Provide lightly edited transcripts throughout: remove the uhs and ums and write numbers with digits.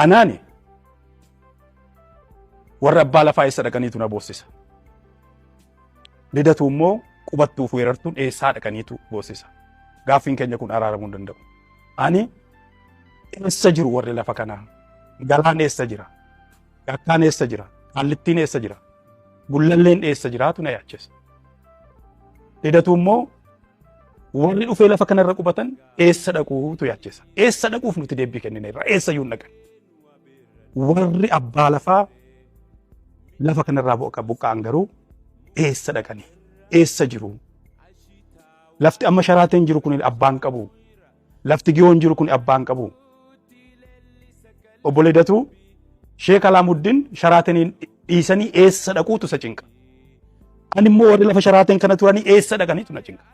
Anaani warra abbaa lafaa eessa dhaqaniitu na boossisa. Lidatu immoo qubattuuf weerartuun eessaa dhaqaniitu boossisa. Gaaffiin keenya kun araaramuu hin danda'u. Ani eessa jiru warri lafa kanaa? Galaan eessa jira? Yakkaan eessa jira? Qaallittiin eessa jira? Gullalleen eessa jiraatu na yaachisa. Lidatu immoo warri dhufee lafa kanarra qubatan eessa dhaquutu yaachisa. Eessa dhaquuf nuti deebii kennineerra? Eessa iyyuu hin dhaqan. Warri abbaa lafaa lafa kanarraa buqqa'an garuu eessa dhaqanii? Eessa jiru? Lafti amma sharaateen jiru kun abbaan qabu. Lafti giyoon jiru kun abbaan qabu. Obbo Lidatuu Sheek Alaamuddin sharaateniin dhiisanii eessa dhaquutu isa cinqa. Ani immoo warri lafa sharaateen kana turanii eessa dhaqaniitu na cinqa.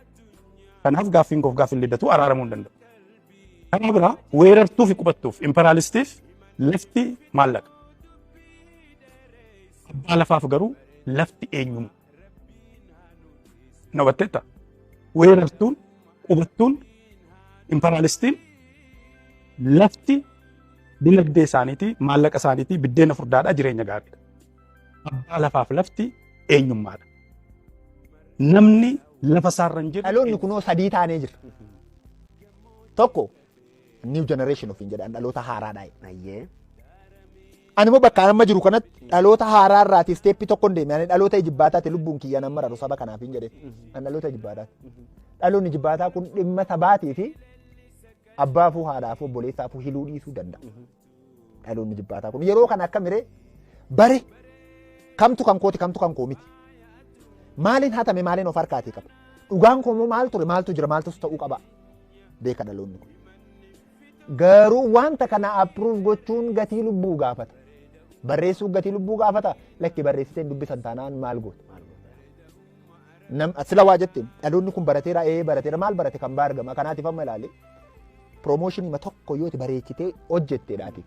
Kanaaf gaaffiin koof gaaffiin Lidatuu araaramuu hin danda'u. Karaa biraa weerartuu fi qubattuuf imperaalistiif lafti maallaqa. Abbaa lafaaf garuu lafti eenyummaa. Na hubatteetta? Weerartuun, qubattuun, imperaalistiin lafti dinagdee isaaniitii, maallaqa isaaniitii, biddeena furdaadhaa jireenya gaariidha. Abbaa lafaaf lafti eenyummaadha. Namni lafa isaarra hin jirre Dhaloonni kunoo sadii taanee jira. Tokko new generation ofiin jedhan dhaloota haaraadha. Ayyee. Ani immoo bakka amma jiru kanatti dhaloota haaraa irraati step tokko hin deemne. Ani dhaloota ijibbaataati lubbuun kiyya nan mararu saba kanaaf hin jedhe. Ani dhaloota ijibbaataati. Dhaloonni ijibbaataa kun dhimma sabaatii fi abbaafuu haadhaafuu obboleessaafuu hiluu dhiisuu danda'a. Dhaloonni ijibbaataa kun yeroo kana akka miree bare kamtu kan kooti kamtu kan koo miti. Maaliin hatame maaliin of harkaatii qaba. Dhugaan koo immoo maal ture maaltu jira maaltus ta'uu qaba. Beeka dhaloonni kun. Garuu wanta kana approve gochuun gatii lubbuu gaafata. Barreessuu gatii lubbuu gaafata. Lakki barreessitee dubbisan taanaan maal goota? Nam sila waa jette dhaloonni kun barateera ee barateera maal barate kan baa argama kanaatiif amma ilaali. Promotion ma tokko yoo itti bareechitee hojjetteedhaati.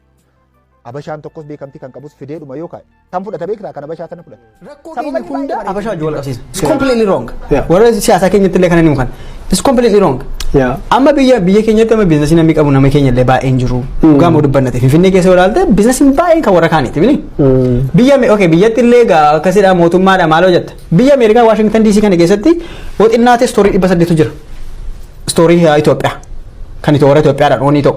Abashaan tokkos beekamtii kan qabus fideedhuma yoo kaa'e. Kan fudhata beektaa kan abashaa sana fudhata. Rakkoo Sababa keenya hunda baay'ee abashaa wajjin wal qabsiisa. It's Yeah. completely wrong. Yeah. Warra siyaasaa keenyatti illee kana ni mukan. It's completely wrong. Yeah. Amma biyya keenyatti amma business namni qabu nama keenya illee baay'een jiru. Dhugaa moo dubbannate Finfinnee keessa yoo ilaalte businessiin baay'een kan warra kaaniiti mini. Biyya okay biyyatti illee egaa akkasidha mootummaadha maal hojjetta. Biyya Ameerikaa Washington DC kana keessatti yoo xinnaate store 800 jira. Store Itoophiyaa. Kan warra Itoophiyaadhaan oonii ta'u.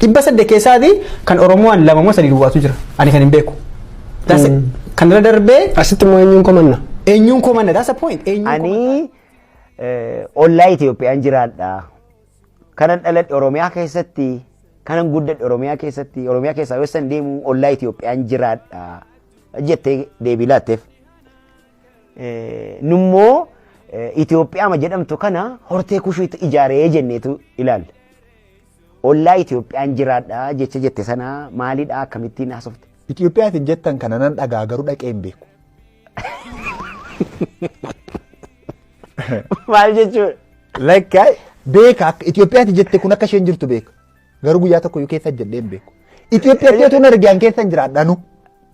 800 keessaati kan Oromoon lama moo sadii duwwaatu jira. Ani kan hin beeku. That's it. Kan irra darbee Asitti immoo eenyuun komanna? Eenyuun komanna, that's the point. Eenyuun komanna. Ani ollaa Itoophiyaan jiraadha. Kanan dhaladhe Oromiyaa keessatti, kanan guddadhe Oromiyaa keessatti, Oromiyaa keessaa yoo san deemu ollaa Itoophiyaan jiraadha jettee deebii laatteef. Nummoo Itoophiyaa jedhamtu kana hortee kushiitu ijaaree jenneetu ilaalla. Ollaa Itoophiyaan jiraadha jecha jette sana maalidha akkamittiin haasofte? Itoophiyaatiin jettan kana nan dhagaa garuu dhaqee hin beeku. Maal jechuudha? Lakka beeka akka Itoophiyaati jette kun akka isheen jirtu beeka. Garuu guyyaa tokko iyyuu keessa jedhee hin beeku. Itoophiyaatti otoo hin argaan keessa hin jiraadhanu.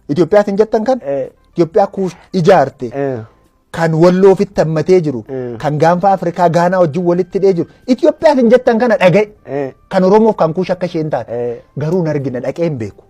Itoophiyaatiin jettan kan Itoophiyaa kuush ijaarte kan walloo ofitti hammatee jiru kan gaanfa Afrikaa Gaanaa wajjin walitti hidhee jiru. Itoophiyaatiin jettan kana dhaga'e kan Oromoof kan kuush akka isheen taate garuu hin argine dhaqee hin beeku.